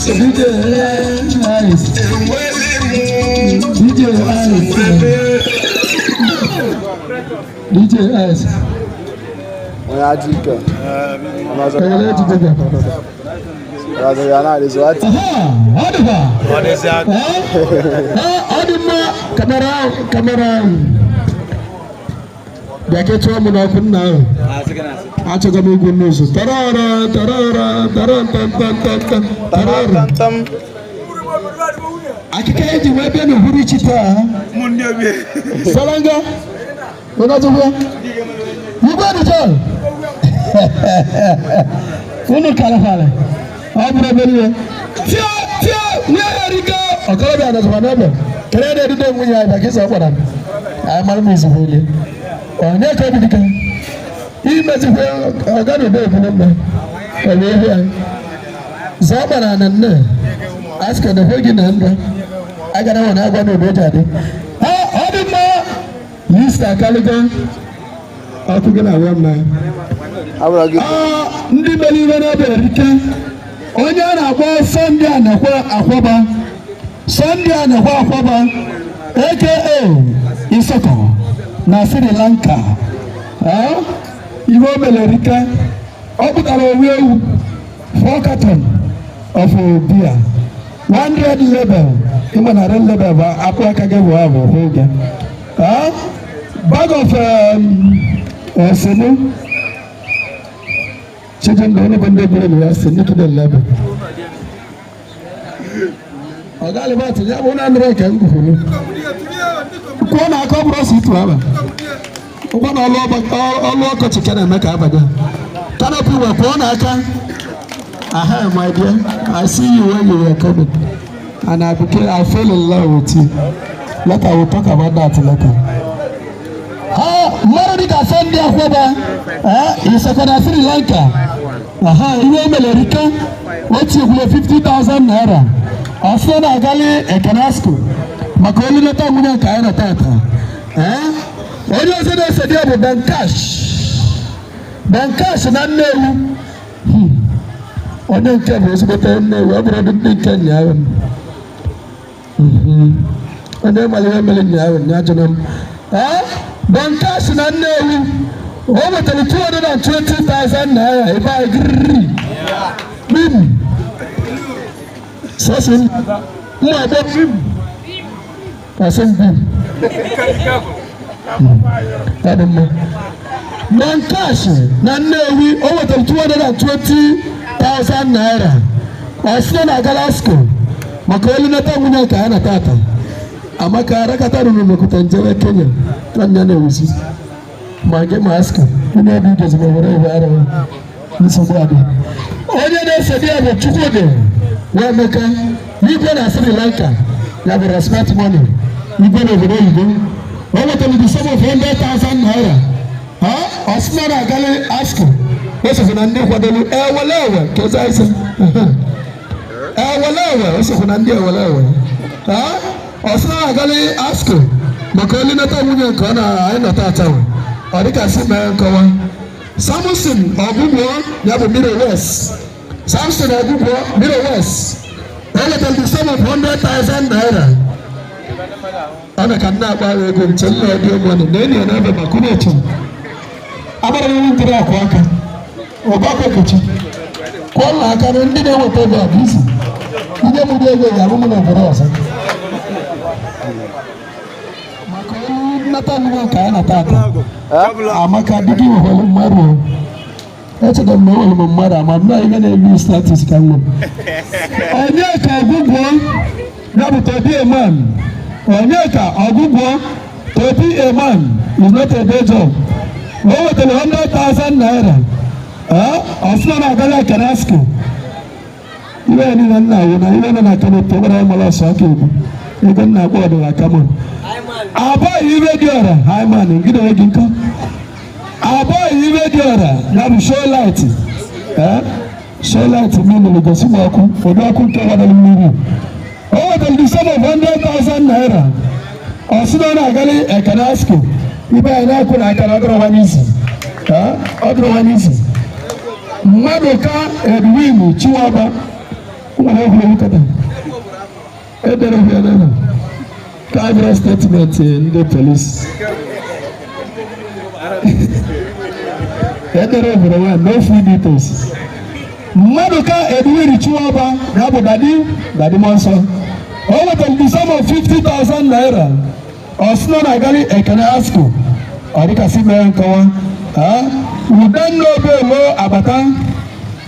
DJ Ice. DJ Ice. DJ Ice. Onye ajọ ike. Ekele ejide gị. Ọzọ ya na-adịzi Aha, ọ dịkwa. Ee, ọ dị mma. Camera, camera. Bịa ketụọ m n'ọkụ nna ahụ. Achọghị m igwu n'ụzọ. Tarara tarara tara ntantantantan tarara. Tam. Akịka eji wee bịa n'uhuruchi taa. Salanga. Ụnọtụkwa. Igwe dịcha. Unu kalịfalị. Ọ bụrụ obere ihe. Tio tio nwunye ya erika. Ọkọlọbịa nọzikwa n'ebe. Kedu ebe edide nwunye ya bịa ka ịsọ ọkpara m. Anyị mara m izugbo onye. Onye ka obi dịka. Imezikwa ọga na ebe ebule mma. Ọ bụ ihe ya. Zọọ kpara na nne. A sị ka na gị na ndụ. Agara nwe na agwa na obodo adị. Ọ dị mma. List akaligo. Ọkụ gị na-awa mma. Abụrụ gị. Ndị mere iwe n'ebe erike. Onye a na-akpọ Sunday Anakwa Akwaba. Sunday Anakwa Akwaba, aka Isoko na Sri Lanka. Ihe o mere erike. Ọ pụtara owu ewu, four carton of beer, one red label. Ịma na red label bụ akpụ aka gị bụ abụ oge. Bag of semo. Chicken na onye bụ ndị bere na ya si ndị tụrụ label. Ọga Alibat ya bụ na ndịrị nke ngwuru. Kwuo na aka ọ bụrụ ọsọ itu aba. Ụgbọ na ọlụ ọkọchị ka na-eme ka abanye. Canopy wee kwuo na aka. Aha, my dear, I see you when you were coming. And I fell in love with you. Later, we'll talk about that later. Ha, mmadụ dịka Sunday Akwaba, Isoko na Sri Lanka. Aha, ihe o mere erika, o tinyekwuru 50,000 naira. Ọ sị na agali Ekenasco maka olileta nwunye nke anyị nọ tata. Onye ọzọ na-ese di ya bụ Ben Cash. Ben Cash na Nnewi. Onye nke bụ ezigbote Nnewi, ọ bụrụ ndị nke nyaahụ m. Onye mara ihe mere nyaahụ nya jụrụ m. Ben Cash na Nnewi, o nwetara 220,000 naira ebe anyị giriri. Bim. Sọsọ mma abụọ bim. Ọsọ bim. Ọ dị mma. Ben Cash na Nnewi, o nwetara 220,000 naira. Ọ sị na Galasco maka olunata nwunye nke ya na tata. Amaka arakata ruru mekwuta njewe Kenya na nya na-ewuzi. Ma gị ma aska onye obi gozigbo were iwe ara nsogbu adị. Onye na-ese di ya bụ Chukwudi Nwemeka n'igwe na Sri Lanka, ya bụ respect money igwe n'obodo oyibo. O nwetara the sum of 100,000 naira. Ọ sị na na-agali aska. O sokwa na ndị kwadoro ewele ewe keza ise. Ewele ewe, o sokwa na ndị ewele ewe. Ọ sị na na-agali aska maka olinata nwunye nke ọ na anyị nọ tata. Ọ dịka si mee nkọwa. Samson Ọgụgụọ, ya bụ Miro West. Samson Ọgụgụọ, Miro West. O nwetara the sum of 100,000 naira. Ọ na ka m na-akpa ahụ ego nche nna ọdị money na enyi ya n'ebe maka unu eche. Agbara m ntiri akụ aka. Ọgbakọ kechi. Kwụọ na aka na ndị na-eweta ego a bụ isi. Ndị m ụdị ego ga-abụ m n'obodo ọzọ. Maka olu nnata nwunye nke anyị na tata. Amaka dịka iwekwara mmadụ o. Echetara m na enwere m mmadụ ama m na ihe na-eme status ka m nwere. Onye ka ọgwụgwọ, ya bụ Tobi Eman. Onye ka ọgwụgwọ, Tobi Eman is not a day job. O wetara 100,000 naira. Ọ sị na na-agala Ekenasco. Iwe ya niile nna awụ na iwe nọ na canopy nwere mara ọsọ aka egbu. Ego nna akpọ ọdịla kamọn. Abụghị iwe dị ọra, Hyman, ngị na gị nkọ. Abụghị iwe dị ọra, ya bụ show light. Show light mmiri gosi m ọkụ, ụdị ọkụ nke gbadara mmiri. O wetara the sum of 100,000 naira. Ọ sị na ọ na-agali Ekenasco. Ibe anyị na-akwụ na aka na ọ dọrọ nwa n'isi. Ọ dọrọ nwa n'isi. Mmadụ ka Edwin Chiwaba. Nwere egwuregwu kata edere ya n'ebe ka abịara statement ndị polisi edere obodo nwa, no full details. Mmadụ ka Edwin Chiwaba ya bụ dadi dadi mmụọ nsọ, o nwetara the sum of 50,000 naira. Ọ sị na ọ na-agali Ekene Asco, ọ dịkasị mee nkọwa. Udenna Obelo Abata,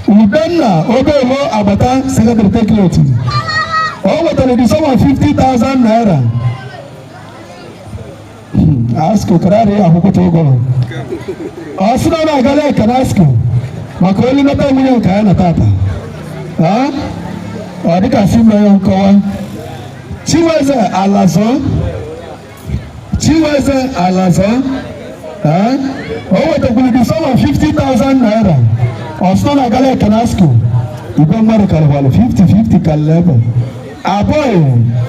Udenna Obelo Abata, secretary, take note. O nwetara the sum of 50,000 naira. Asco kararị akwụkwọ ụgwọ. Ọ sị na ọ na-agala Ekene Asco maka onye nata nwunye nke ya na tata. Ọ dịkasị mee nkọwa. Chiweze Alazọ, Chiweze Alazọ, o nwetakwuru the sum of 50,000 naira. Ọ sị na ọ na-agala Ekene Asco. Igwe mmadụ karịkwara 50 50 karịrị ebe. Abụghị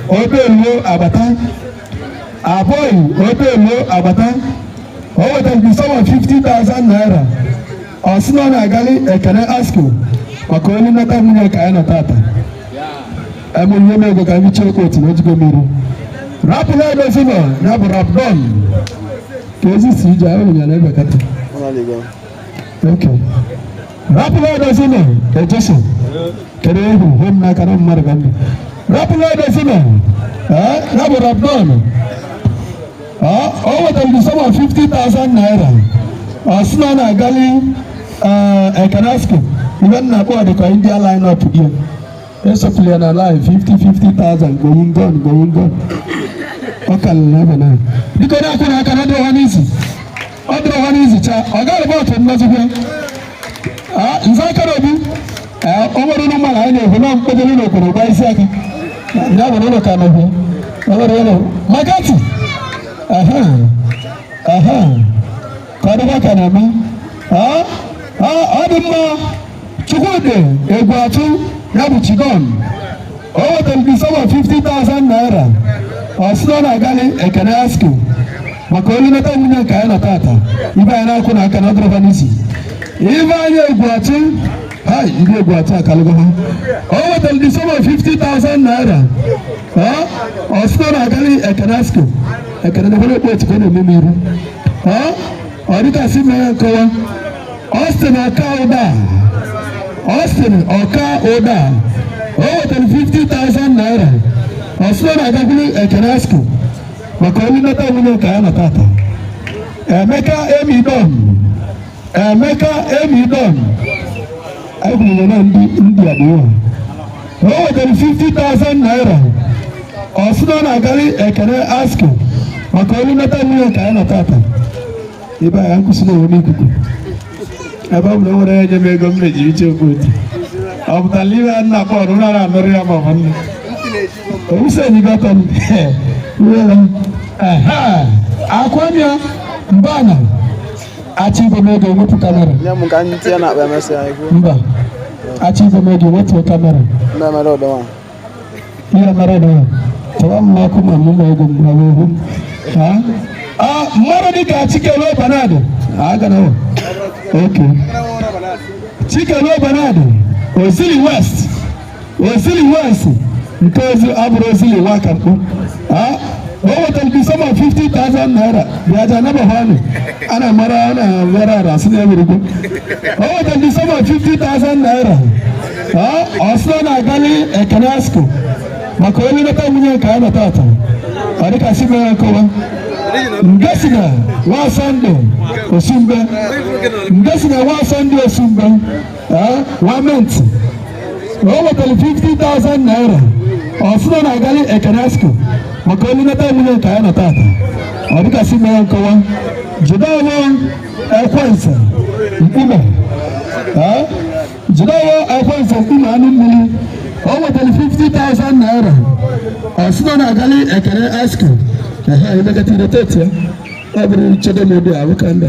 Obeluo Abata, Abụghị Obeluo Abata, o nwetara the sum of 50,000 naira. Ọ sị na ọ na-agali Ekene Asco maka onye nnata nwunye ka ya na tata. Eme ihe m ego ka anyị chee otu na ojigo mmiri rapụla edozinọ ya bụ rapdon ka ezi si ije ahụ ya na ebe kata. Okay, rapụla edozinọ ejeso kedu ehu hụ m n'aka na mmadụ ka ndụ rapụla edozinọ ya bụ rapdon. O nwetara the sum of 50,000 naira. Ọ sị na ọ na-agali Ekene Asco. Ihe m na-akpọ dịka India line up gị esopụrụ ya na line 50 50,000 going gone, going gone. Ọ karịrị ebe na biko na-akwụ n'aka na ọ dịrọ ha n'isi, ọ dịrọ ha n'isi cha. Ọ gaghị bọọtụ mmezikwa nze aka n'obi. O nwere ụlọ mmadụ anyị na-ekwu na mkpedere n'okporo gba isi aka ya bụ n'ụlọ ka nọbịa. O nwere ụlọ makati aha aha ka ọ dịkwa ka na-eme. Ọ dị mma. Chukwudị Egwu Atụ ya bụ Chidon, o nwetara the sum of 50,000 naira. Ọ sị na ọ na-agali Ekene Asco maka onye nata nwunye nke anyị na tata. Ibe anyị na-akwụ n'aka na ọ dịrọba n'isi. Ibe anyị Egwu Atụ, hai, ndị Egwu Atụ akalụgo ha. O nwetara the sum of 50,000 naira. Ọ sị na ọ na-agali Ekene Asco. Ekene na ekpo otu ka ọ na-eme m iru. Ọ dịkasị mee nkọwa. Austin Ọka Ụda, Austin Ọka Ụda, o nwetara 50,000 naira. Ọ sị na ọ na-agakwuru Ekene Asco maka onye nata nwunye nke ya na tata. Emeka Emidon, Emeka Emidon, anyị kwuru na ndị ndị abụọ, o nwetara 50,000 naira. Ọ sị na ọ na-agali Ekene Asco maka onye nata nwunye nke ya na tata. Ebe a nkwụsị na-enwe n'ikuku ebe ọ bụ na o nwere onye nye m ego m mejiri iche okwu otu ọ pụtara ime a nna kpọrọ ụra na-anụrụ ya ma ọ bụ nne owusenyi gọtọ m akwamia mbana achị ibe m ego wepụ camera. Nye m ka anyị tinye n'akpa, emesịa anyị kwuo. Mba, achị ibe m ego wepụ camera. Ndị mere ụdọ Ihe mere na chọwa m n'ọkụ ma mụ ma ego m ma ohu mmadụ dịka Chikelo Bernard agana. Ok, Chikelo Bernard Ozili West, Ozili West nke ozi abụrụ Ozili Waka mkpu, o nwetara the sum of 50,000 naira. Bịaja anabahani a na-amara a na-awara ara asị na ewerugbo. O nwetara the sum of 50,000 naira. Ọ sị na ọ na-agali Ekene Asco maka onye nata nwunye nke ya na tata. Ọ dịkasị mere nkọwa. Ngesina nwa Sọnde Osumbe, Ngesina nwa Sọnde Osumbe nwa menti, o nwetara 50,000 naira. Ọ sị na ọ na-agali Ekene Asco maka onye nata nwunye nke ya na tata. Ọ dịkasị mere nkọwa. Jidewo Ekwense Mkpume, Jidewo Ekwense Mkpume anụ mmiri, o nwetara 50,000 naira. Ọ sị na ọ na-agali Ekene Asco. Ehe, emekata iroteti ya ọ bụrụ chedo m ebe ahụ ka mba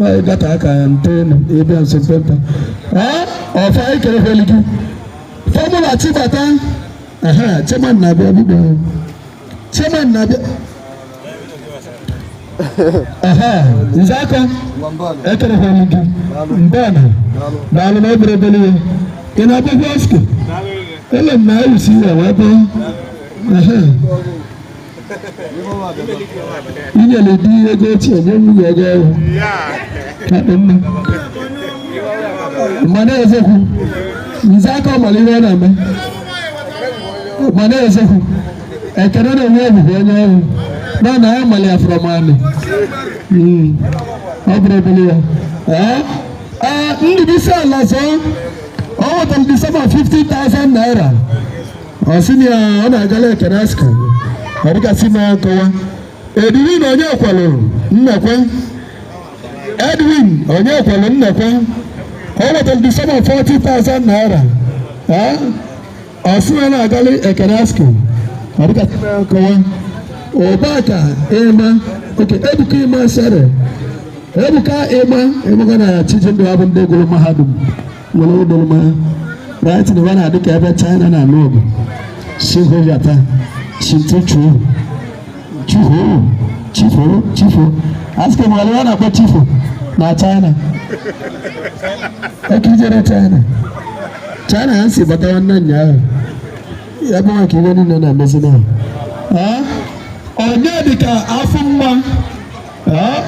ọ gata aka ya nte ebe nso mpempe ọfa ekere hweli gị fọmụla chibata. Ehe, chairman na-abịa, biko, chairman na-abịa. Ehe, nzakọ ekere hweli gị mbọna daalụ na ebere ebele ihe. Ị na-abịakwa Oscar? Ele m na ayụsi ya wee bịa. Ehe. Inyere di ego ochie nye nwunye ego ọhụụ. Ka dị mma. Mana eziokwu, nze aka ọ mara ihe ọ na-eme. Mana eziokwu, ekene na-enwe ebubo onye ọhụụ. Na ya mali ya from amị. Ọ bụrụ ebele ya. Ee, Ndụbụisi ala zọọ, ọ nwetara the sum of 50,000 naira. Ọ sị na ya ọ na-agala ekene aska. Ọ dịgasị na nkọwa. Edwin onye kwalụ nnekwe. Edwin onye kwalụ nnekwe. Ọ nwetara the sum of 40,000 naira. Ee, ọ sị na ọ na-agala ekene aska. Ọ dịgasị na nkọwa. Ụbaka ịma, oke Ebuka ịma sere. Ebuka ịma, Ebuka na Chijindu abụ ndị gụrụ mahadum nwere ụdụrụ ma right na ebe na-adị ka ebe China na-anụ ọgụ. Shihoyata, Shintuchu, Chiho, Chifo, Chifo. Asị ka nwere a na-akpọ Chifo na China. Eke ijere China. China ha si bata nwanne ụnyaahụ. Ya bụ maka ihe niile na-emezi na. Onye dịka afọ mma.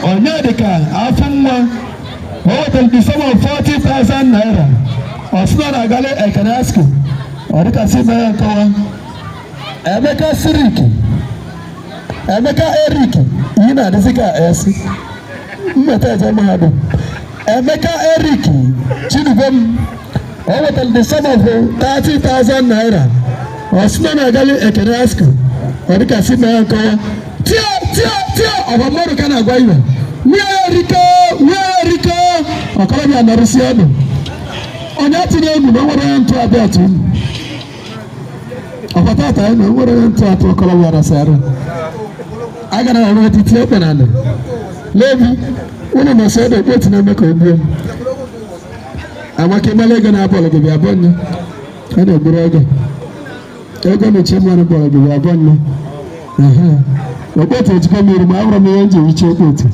Onye dịka afọ nwa. O nwetara the sum of 40,000 naira. Ọ sị na ọ na-agala Ekene Aski. Ọ dịka si mee ya nkọwa. Emeka Siriki, Emeka Erik, ihe na-adịzi ka esi mmeta eje mahadum. Emeka Erik Chidubem, o nwetara the sum of 30,000 naira. Ọ sị na ọ na-agala Ekene Aski. Ọ dịka si mee ya nkọwa. Tie tie tie, ọba mmadụ ka na-agwa iwe. Nwunye ya erike, nwunye ya erike, ọkọrọbịa nọrụsi ọdụ. Onye atụrụ egwu na o nwere onye ntụ abịa atụ unu. Ọkwa tata anyị na o nwere onye ntụ atụ ọkọrọbịa rasị arụ. Agara m ọrụ etiti ekpe na ala. Levi, unu nọsị ọdụ ekpe otu na-eme ka o gbuo m. Amaka ịmara ego na bọọlụ gị bịa bọ nne. A na-egburu ego. Ego na-eche mmadụ bọọlụ gị bịa bọ nne. Okpotu ejikọ mmiri ma ahụrụ m ihe m ji ehicha okpotu.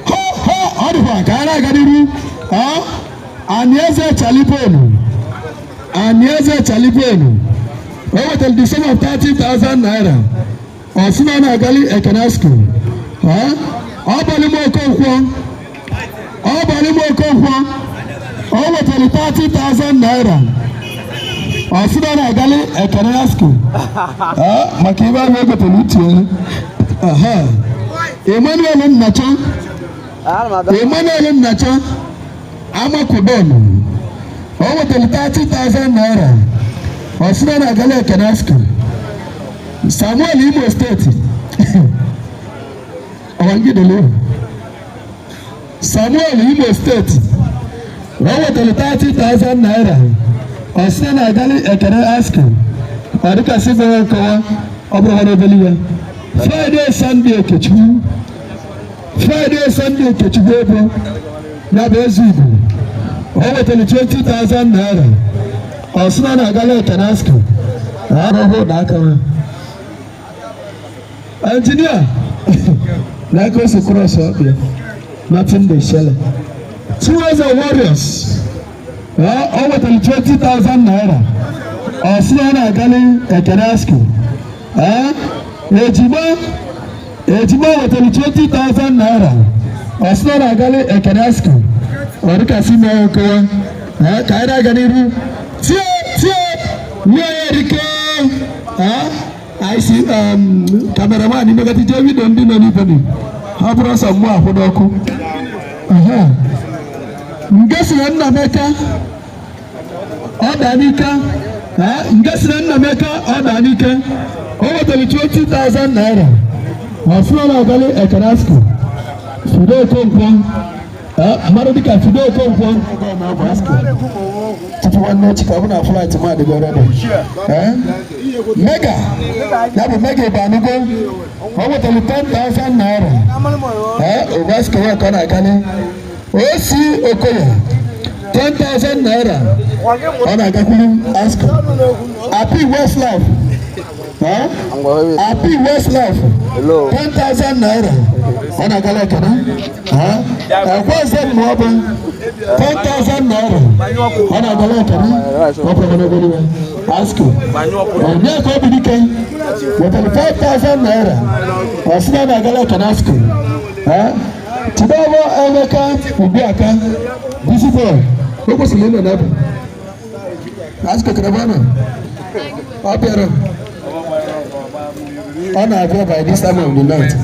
Ho ho, ọ dịkwa ka a na-aga n'iru. Anieze Chalibonu. Anieze Chalibonu. O nwetara the sum of 30,000 naira. Ọ sị na ọ na-agali Ekene School. Ọ balị m Okonkwo. Ọ balị m Okonkwo. O nwetara 30,000 naira. Ọ sị na ọ na-agali Ekene School. Maka ibe ahụ egotere uche. Emmanuel Nnacha. Emmanuel Nnacha. Amakudonu. O nwetara 30,000 naira. Ọ sị na ọ na-agali Ekene School. Samuel Imo Steeti. Ọwangidele. Samuel Imo Steeti. O nwetara 30,000 naira. Ọ sị na na-agali Ekene Aski. Ọ dịka si mere nkọwa ọ bụrụ ha n'obele ya. Friday Sunday Okechukwu. Friday Sunday Okechukwu ebo. Ya bụ eze Igbo. O nwetara 20,000 naira. Ọ sị na na-agali Ekene Aski. Ahụhụ na aka ha. Engineer, like us cross up here. Nothing dey shele. Chiweze Warriors. Ọ nwetara 20,000 naira. Ọ sị na ọ na-agali Ekene Aski. Ejima Ejima nwetara 20,000 naira. Ọ sị na ọ na-agali Ekene Aski. Ọ dịka si mee nkọwa. Ka anyị na-aga n'iru. Tie tie, nwunye ya erike. Anyị si cameraman imekọta ije video ndị nọ n'ibe ni. Ha bụrụ ọsọ mmụọ akwụ n'ọkụ. Nke si na Nnameka ọ daa n'ike. Nke si na Nnameka ọ daa n'ike. O nwetara 20,000 naira. Ọ sị na ọ na-agali Ekene Aski. Fido Okonkwo. Mmadụ dịka Fido Okonkwo. Tupu nwanne echi ka ọ bụ na flight m adịgo ready. Mega, ya bụ Mega Ibanugo. O nwetara 10,000 naira. Obasko ya ka ọ na-agali. Osi Okoye, 10,000 naira. Ọ na-agakwuru Asko. Api Westlife. Api Westlife. Hello. 10,000 naira. Ọ na-agala Ekene. Ekwenze Mmụọbụ, 10,000 naira. Ọ na-agala ekene, ọ bụrụ na obere iwe. Asko. Onye ka obi dike wetara 5,000 naira. Ọ sị na ọ na-agala ekene Asko. Chidobo Emeka Ubiaka, Bisi boy, o kwesịrị ịnọ n'ebe. Asko kere ebe ọ nọ. Ọ bịara. Ọ na-abịa by this time of the night.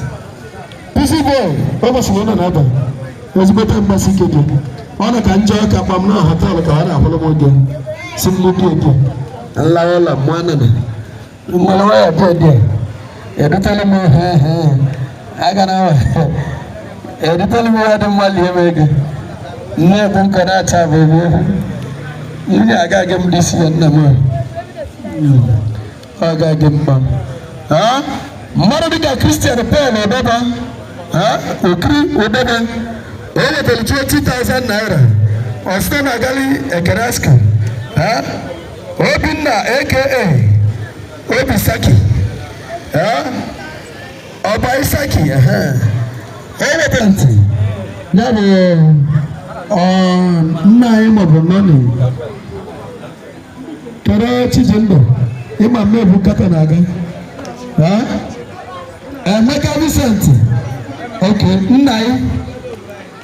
Bisi boy, o kwesịrị ịnọ n'ebe. Ezigbote mgbasi ike dị. Ọ nọ ka njọ ka kpam na hotel ka ọ na-akwụrụ m oge. Si m dị eke. Nlawa ụlọ mmụọ nọ. Nwere waya dị dị. Edutela m he he. Aga na edutela m ihe dị mma lie m ego. Nne bụ nkọ na-acha bụ ebe. Nwunye agaghị m disi ya nna m. Ọ gaghị mma. Mmadụ dịka Christian Paul Odeba, Okiri Odebe, o wetara 20,000 naira. Ọ site na Gali Ekereski. Obinna aka Obi Saki. Ọba Isaki. O wetara ntị. Ya bụ nna anyị maọbụ nọnị. Kere Chijindụ, ịma mmebu nkata na-aga. Emeka Vincent, ok, nna anyị,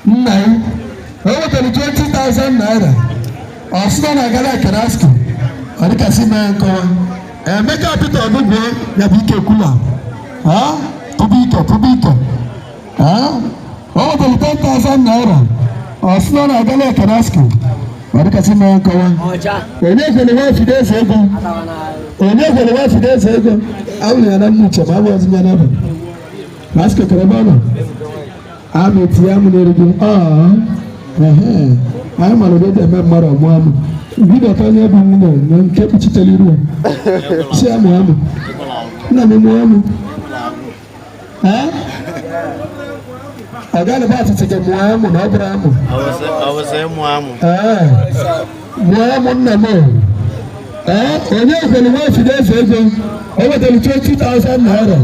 nna anyị, o wetara 20,000 naira. Ọ sị na ọ na-agara Ekeraski, ọ dịkasị mee nkọwa. Emeka Peter Odugbo, ya bụ ike kwula. Tụbụ ike, tụbụ ike. O wetara 10,000 naira. Ọ sị na ọ na-agara Ekeraski, ọ dịkasị mee nkọwa. Onye kwere nwa Fidesz ego? Onye kwere nwa Fidesz ego? Awụrụ ya na mmuche ma abụ ọzọ ya n'ebe. Ma sị kekere ebe ọ nọ. Amị tinye amụ n'elu gị. Ehe. Anyị mara ụdị eji eme mmadụ ọmụ amụ. Bidota onye bụ nwunye na nke kpuchitere iru ya. Si amụ amụ. Nna m mụọ amụ. Ee? Ọ gaghị bụ atịtị gị mụọ amụ na ọ bụrụ amụ. Awụsa ịmụ amụ. Ee. Mụọ amụ nna m. Ee, onye kwere nwa Fidesz ego? O wetara 20,000 naira.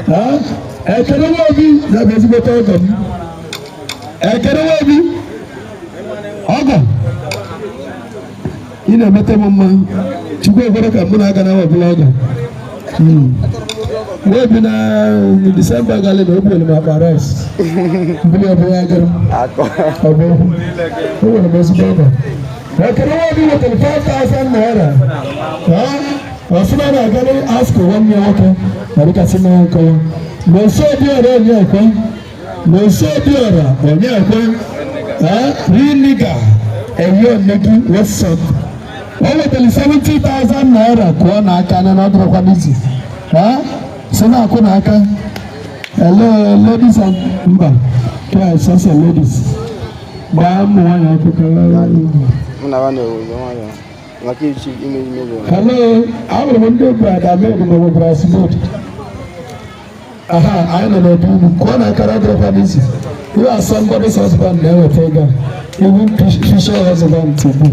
Ee, Ekene Nwobi ya bụ ezigbote ọgọ m. Ekene Nwobi, ọgọ. Ị na-emete m mma. Chukwu ekwere ka mụ na aga na ọbụla ọgọ. Nwobi na Disemba gali na obi m akpa rice. Mbuli ọbụla ya gara m. Ọ bụ o nwere m ezigbo ọgọ. Ekene Nwobi wetara 5,000 naira. Ọ sị na ọ na-agara Asko nwanne ya nwoke ma dịkasị mee nkọwa. N'oso Obiora onye ekwe. N'oso Obiora onye ekwe. Riniga enye onegi, what's up? O wetara 70,000 naira kụọ n'aka na ọ dịrọkwa n'izu. Si na-akwụ n'aka. Hello, ladies and mba. Yeah, sọsọ ladies. Gbaa ụmụ nwaanyị ọkụ ka Mụ na ha na-ewu nwayọọ maka ichi ime ime. Hello, ahụrụ m ndị obi Adamed ma ọ bụ Brasimod. Aha, anyị nọ n'obi ugwu kụọ na akara dịrọkwa n'isi. You are somebody's husband na-eweta ego a. Even future husband to be.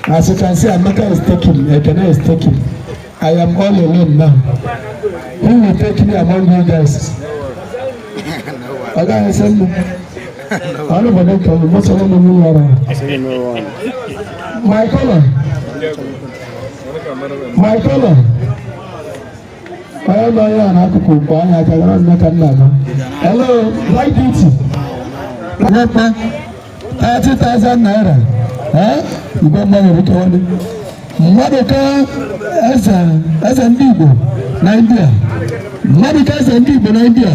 As you can see, Amaka is taking, Ekene is taking. I am all alone now. Who will take me among you guys? Ọ gaghị ese mụ. Ọnụ bụ dịka mụsọrọ m nwunye ọrụ. My color. My color. Onye nọ ya n'akụkụ mgbe anya aka gara nne ka nna m. Hello, Black Beauty. Nyekpe 30,000 naira. Eh? Igwe mmadụ erikewale. Mmadụ ka eze eze ndị Igbo na India. Mmadụ ka eze ndị Igbo na India.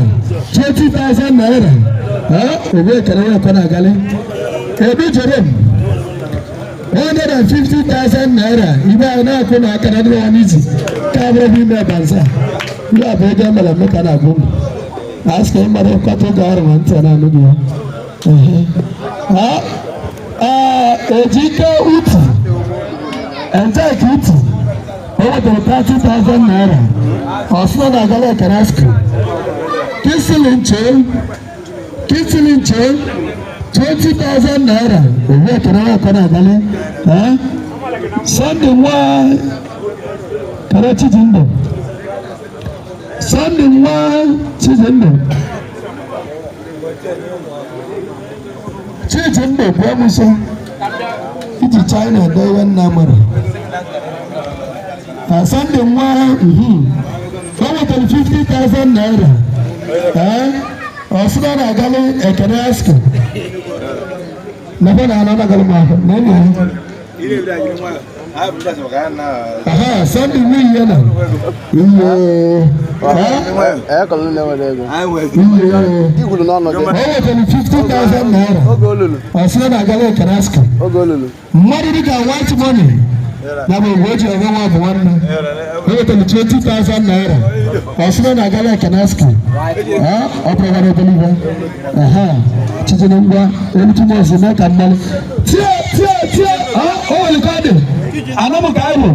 20,000 naira. Eh? Obi ekere ya ekwe na-agali. Ebi Jerome. 150,000 naira. Ibe a na-akụ na aka na dịrị ya n'izi. Ka abụrụ bụ ime banza. Ihe a bụ ego emere eme ka na-agụ m. A sị ka ị mara kwatụ oge arụ ma ntị a na-anụ gị ya. Ehe. Ah, Ejike Uti. Ejike Uti. O wetara 30,000 naira. Ọ sị na ọ na-agala Ekene school. Kisilin Che. Kisilin Che. 20,000 naira. Òwe ekene wa kọ́ na-agalị. Eh? Sunday nwa Kere Chijindụ. Sunday nwa Chijindụ. Chijindụ bịa m nso. Iji China dee ihe nna mara. Na Sunday nwa o nwetara 50,000 naira. Ee, ọ sị na ọ na-agalụ Ekene Asko. Mebe na anọ na-agalụ m ahụ na enyi ya. Aha, Sunday nwunye ya na. Iye. Ee? Ee, kọlụ na-enwere ego. Iye. Igwuru n'ọnụ O gị. nwetara 50,000 naira. Oge olulu. Ọ sị na ọ na-agalụ Ekene Asko. Oge olulu. Mmadụ dịka white money na bụ mgbe o ji eme nwa bụ nwanne o wetara 20,000 naira. Ọ sị na ọ na-agala Ekenaski. Ọ bụrụ obere ibe chijere ngwa elu ọzọ mee ka mmalụ tie tie tie. O nwere ka ọ dị anụ m ka anyị bụ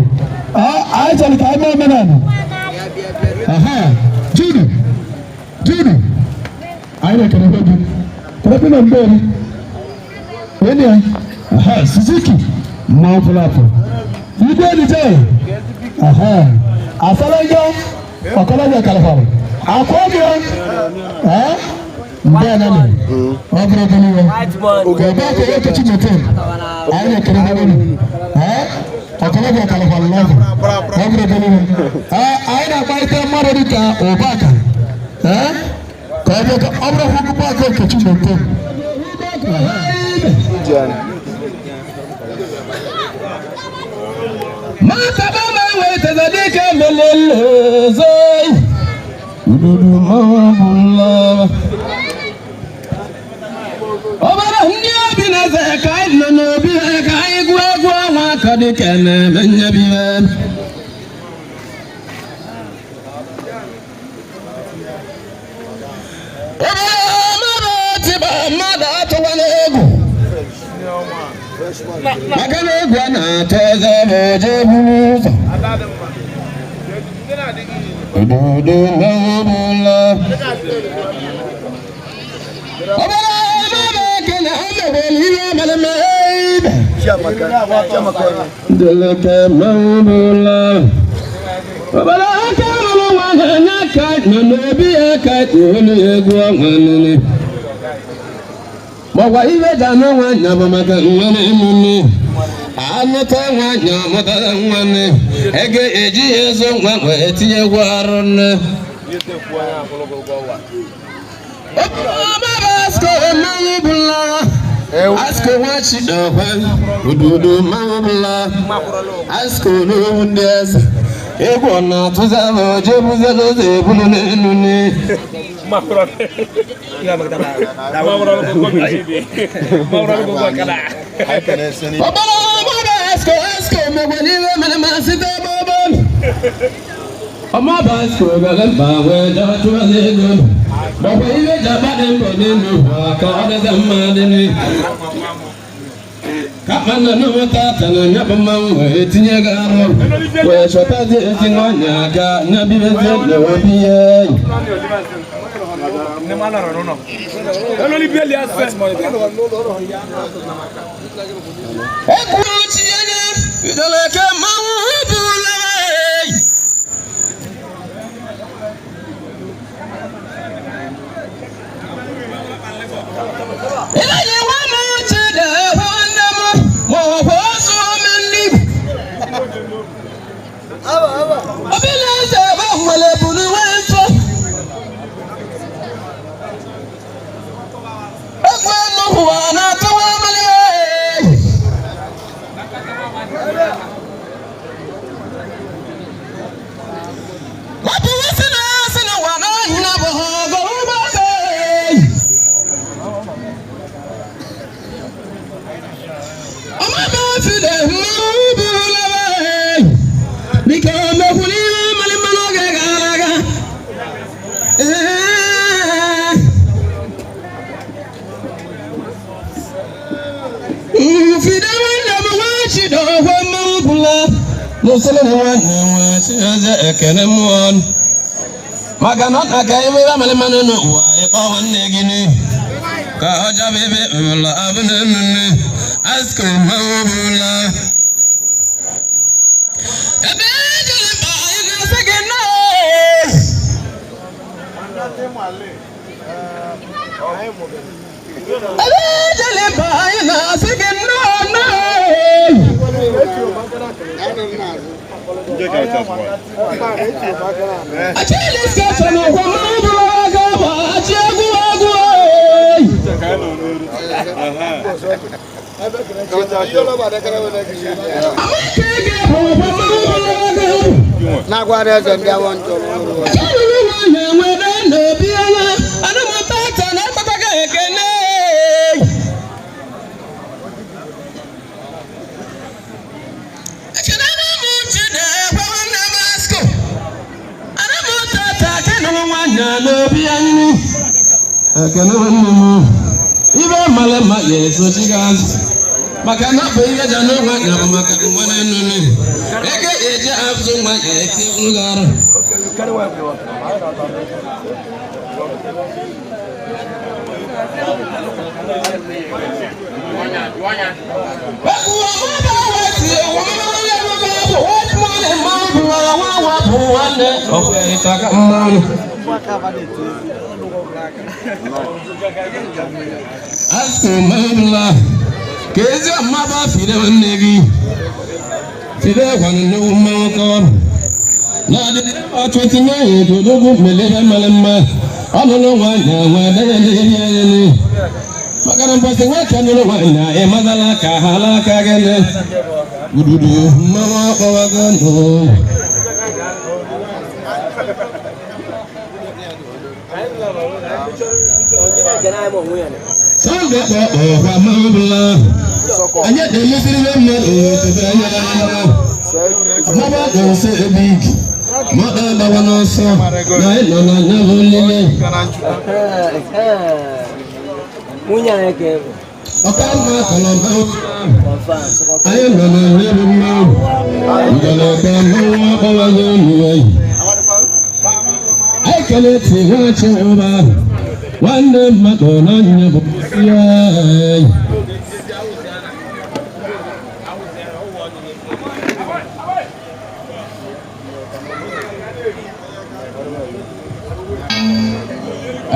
anyị chọrọ ka anyị mee omenala. Judu Judu, anyị na-ekele gị kelepe na mgbe eri enyi ya Suzuki mmanwụ pụrụ apụ igwe dj asalaga ọkọlọbịa kalịfọrọ akwọ gị mgbe ya nani ọ bụrụ obere iwe ebe aka ya ekechi motel. Anyị na-ekele gị ọkọlọbịa kalịfọrọ lọvụ ọ bụrụ obere iwe. Anyị na-akparịta mmadụ dịka ụbaka ka ọ bịa ka ọ bụrụ akwụkwọ aka ekechi motel. Iji anyị. Mata baba weteza dike meleleze ududu mabula. Ọbara ndị obi na-eze ka anyị nọ n'obi ha ka anyị gụọ egwu ọnwa ka dịka na-eme nyebibe. Ọbara mmadụ tiba mmadụ atụwana egwu. Maka na egwu a na-atụ eze bụ oje buru ụzọ. Obodo mewụla. Ọbara mmadụ ekele ha mewere ihe mere mee ibe. Ndeleke mewụla. Ọbara aka rụrụ nwaanyị anya ka nọ n'obi ya ka olu egwu ọnwa nile. Makwa ibe ji anụ nwaanyị bụ maka nwere emume. Anụta nwaanyị ọmụtara nwanne. Ege eji ya ezo nwa wee tinyekwu arụ nne. Asko mmanwụ bụla. Asko nwachi ọkwa. Ududo mmanwụ bụla. Asko n'owu ndị eze. Egwu ọ na-atụzi ama oje buzere ụzọ ebulu n'elu ne. Ọbara ọmọba asko asko megbe n'iwe mere ma site ebe ọbọ. Ọmọba asko bịara mba wee jee tụwazi ego. Gbakwa iwe ji agba dị mbọ n'elu ụwa ka ọ dịzi mma dị n'ihu. Ka mana n'ụmụta tana nya bụ mmanwụ wee tinye gị arụ wee chọtazi ezi nwaanyị aga nya bibezie n'obi ya. Ekwuchi anya bidoro ka mmanwụ bụla. Ịlanye nwa m uche na-ahụ nne m ma ọ bụ ọzọ ome ndị Obìnrin eze ebe nwere buru nwe nsọ. Egwu enu ụwa na-atụwa mmiri. Mapụ isi na asị na ụwa na nna bụ ha ọgọ ụgbọala. Ọmọdé fi lè mmanwụ bụrụ dịka omekwuru ihe mere mmanụ oge gara aga. Ee. Mfide nwanne m nwachi dọkwa mmanwụ bụla n'usoro nwanne nwachi eze ekene mmụọ maka na ọ na-aka ebe ya mere mmanụ n'ụwa ịkpọ nwanne gị n'ihu ka ọ jaba ebe ụlọ abụ na nne asko mmanwụ bụla ebe ejere mba anyị na-asị gị nnọọ. Ebe ejere mba anyị na-asị gị nnọọ nnọọ. Na-agwara eze ndị awọ njọ ọrụ. Ekene nwanne m ibe mara mma ga-esochi gị azụ maka na bụ ihe ja n'ụwa ya bụ maka nwa na-enune eke eji azụ nwa ya eti gị arụ. Asụmabụla ka ezi ọmaba fide nwanne gị fide gwanụ nnukwu mmanwụ ka ọ bụ na-adị ọtụtụ n'oge odogwu melebe mara mma ọnụnụ nwaanyị nwa adịghị maka na mbọsị nwoke nụrụ nwaanyị ịmatala ka ha n'aka gịnị ududu mmanwụ akpọwago ndụ. Sunday kpọ ọkwa mmanwụ anyị na-emesiri ihe mmadụ otebe anya mama ga-ese ebe igi mmadụ agbawa n'ọsọ na ịnọ na anya bụ nlele. Nwunye anyị ka bụ. Ọka mma kọrọ mmanwụ anyị nọ na anya bụ mmanwụ ngalaba mmanwụ akpọwago n'uwe anyị kele ti nwachi ụba nwanne mmadụ n'anya bụ ya.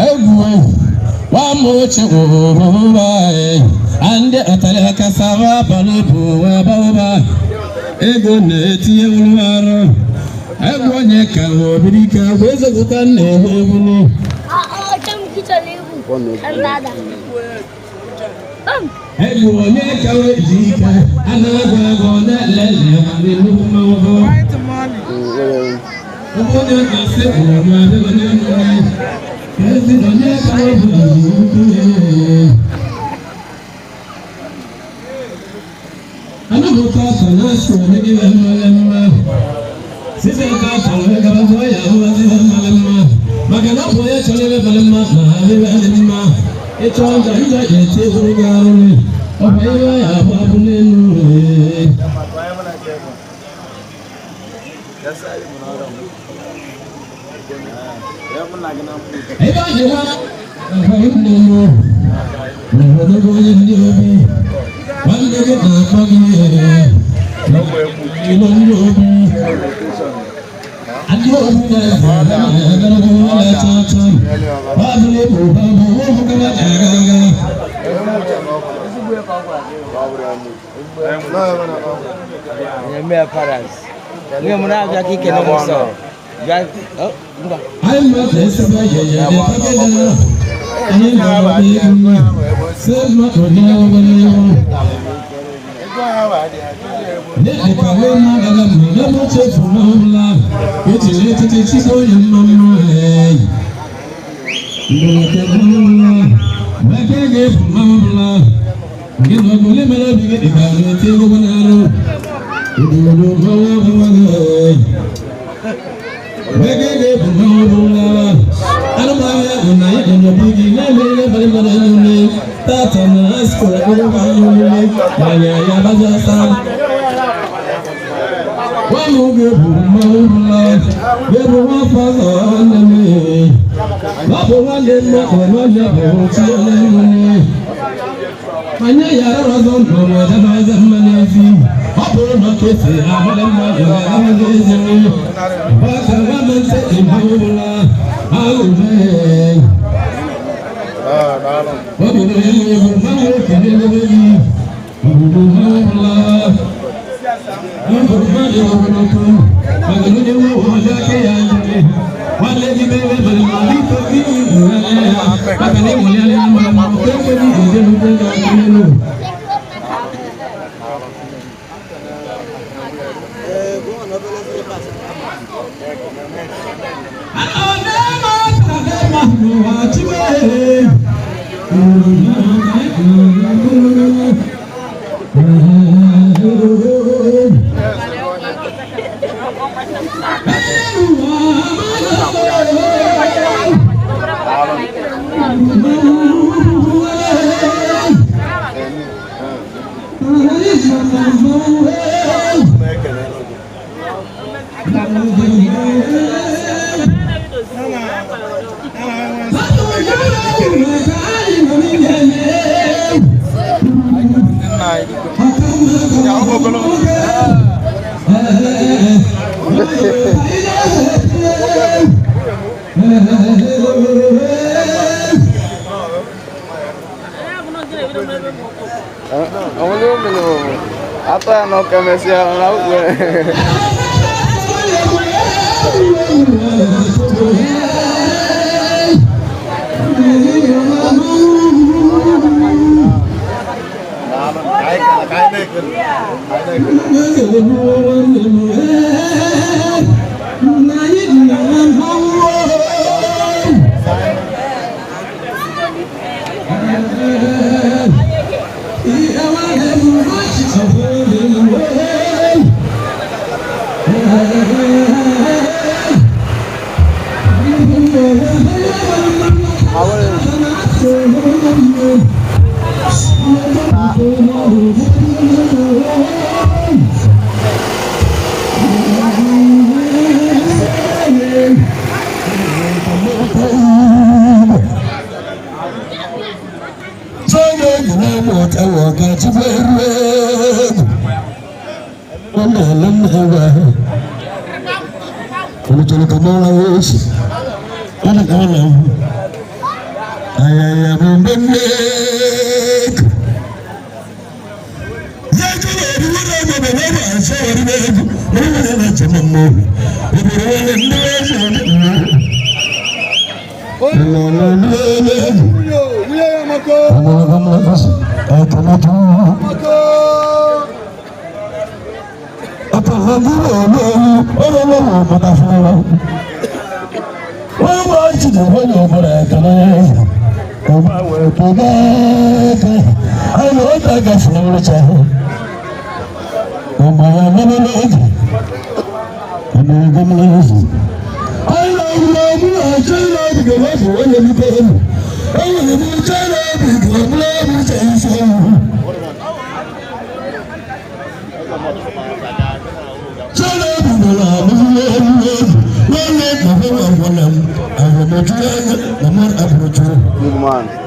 Egwu wamuche ụba ndị ọtara kasara abalị bụ wababa ego na-etinye olu arụ egwu onye ka obiri ka bụ ezepụta na-ewu ewu. Egwu onye ka ji ike a na-agụ agụ na-elele ma nnukwu mmanwụ onye na-asị ụwa onye ezi onye ka ọ bụ Anabuta na-asụ onye gị mara mma site ka afọ gaba bụ ya ahụwazi mara mma maka na ọ bụ onye chọrọ ebe mara mma na ebe dị mma ịchọ njọ njọ ga-eti egwu gị arụrụ ọ bụ ebe ya abụ abụ n'elu. Ebe ọ dị nwa nne m n'obodo onye ndị obi nwanne gị na-akpọ gị ilo ndị obi ndị obi na-eze na-acha acha babụrụ ebu babụ obu gara aga aga. Na-eme appearance. Nye m na-abịa ka ikele m nsọ. Bịa, oh, ngwa. Anyị mmadụ esebe yeye dị pagede anyị nọrọ n'ihu sị mmadụ n'ọgụ n'ihu dịka wee na-agaghị mma na m chefu n'ọbụla echiri echiche chike onye mma mma eyi mgbe mmanwụla meke ga-efu mmanwụla gị na ọgụ mere obi gị dịka na-eti egwu n'arụ obodo mmanwụ ọbụla eyi meke ga-efu mmanwụla anụmanụ ya bụ na ịdị n'obi gị na-eme ihe bara mmadụ n'ule tata na askụl akpụkpọ n'ule ma ya ya baza asa nwanne oge bụ mmanwụ bụla ga-ebu nwafọ ọzọ nne m ọ bụ nwanne mmadụ nwanne bụ chi onye nne anyị yara ọzọ ndụ ma debe eze mma n'ezi ọ bụrụ na kesi ahụle mmadụ ga-ahụle ezi baka nwanne ntị mmanwụ bụla ahụ mee obi na-eme bụ mmanwụ ekele ebe gị obodo mmanwụ bụla. Atọ ya n'ụka mesịa na ukwe. Big man.